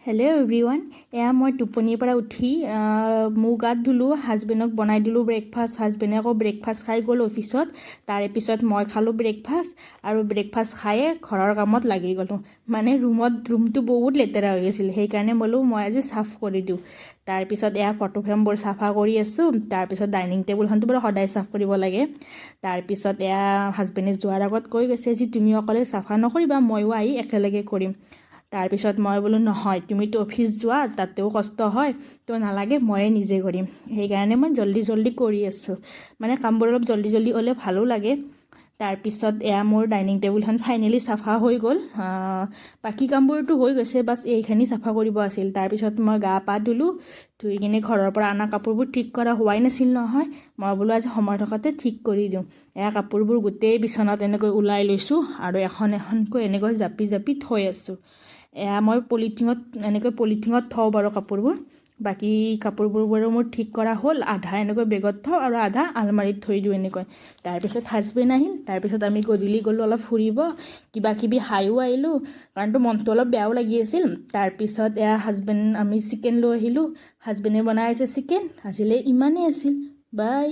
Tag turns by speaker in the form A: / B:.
A: Hello' everyone, এয়া মই টোপনিৰ পৰা উঠি মুখ গাত ধুলোঁ, হাজবেণ্ডক বনাই দিলোঁ ব্ৰেকফাষ্ট। হাজবেণ্ডে আকৌ ব্ৰেকফাষ্ট খাই গ'ল অফিচত। তাৰে পিছত মই খালোঁ ব্ৰেকফাষ্ট আৰু ব্ৰেকফাষ্ট খায়ে ঘৰৰ কামত লাগি গ'লোঁ। মানে ৰুমটো বহুত লেতেৰা হৈ গৈছিল, সেইকাৰণে বোলো মই আজি চাফ কৰি দিওঁ। তাৰপিছত এয়া ফটো ফ্ৰেমবোৰ চাফা কৰি আছোঁ। তাৰপিছত ডাইনিং টেবুলখনটো বাৰু সদায় চাফ কৰিব লাগে। তাৰপিছত এয়া হাজবেণ্ডে যোৱাৰ আগত কৈ গৈছে যে তুমি অকলে চাফা নকৰিবা, ময়ো আহি একেলগে কৰিম। তাৰপিছত মই বোলো নহয়, তুমিতো অফিচ যোৱা, তাতেও কষ্ট হয়, তো নালাগে, ময়ে নিজে কৰিম। সেইকাৰণে মই জল্দি জল্দি কৰি আছোঁ। মানে কামবোৰ অলপ জল্দি জল্দি হ'লে ভালো লাগে। তাৰপিছত এয়া মোৰ ডাইনিং টেবুলখন ফাইনেলি চাফা হৈ গ'ল। বাকী কামবোৰতো হৈ গৈছে, বাছ এইখিনি চাফা কৰিব আছিল। তাৰপিছত মই গা পা ধুলোঁ, ধুই কিনে ঘৰৰ পৰা অনা কাপোৰবোৰ ঠিক কৰা হোৱাই নাছিল নহয়। মই বোলো আজি সময় থকাতে ঠিক কৰি দিওঁ। এয়া কাপোৰবোৰ গোটেই বিচনাত এনেকৈ ওলাই লৈছোঁ আৰু এখন এখনকৈ এনেকৈ জাপি জাপি থৈ আছোঁ। এয়া মই পলিথিনত, এনেকৈ পলিথিনত থওঁ বাৰু কাপোৰবোৰ। বাকী কাপোৰবোৰ বাৰু মোৰ ঠিক কৰা হ'ল। আধা এনেকৈ বেগত থওঁ আৰু আধা আলমাৰিত থৈ দিওঁ এনেকৈ। তাৰপিছত হাজবেণ্ড আহিল। তাৰপিছত আমি গধূলি গ'লোঁ অলপ ফুৰিব, কিবা কিবি খায়ো আহিলোঁ, কাৰণতো মনটো অলপ বেয়াও লাগি আছিল। তাৰপিছত এয়া হাজবেণ্ড, আমি চিকেন লৈ আহিলোঁ। হাজবেণ্ডে বনাই আছে চিকেন। আজিলৈ ইমানেই আছিল। বাই।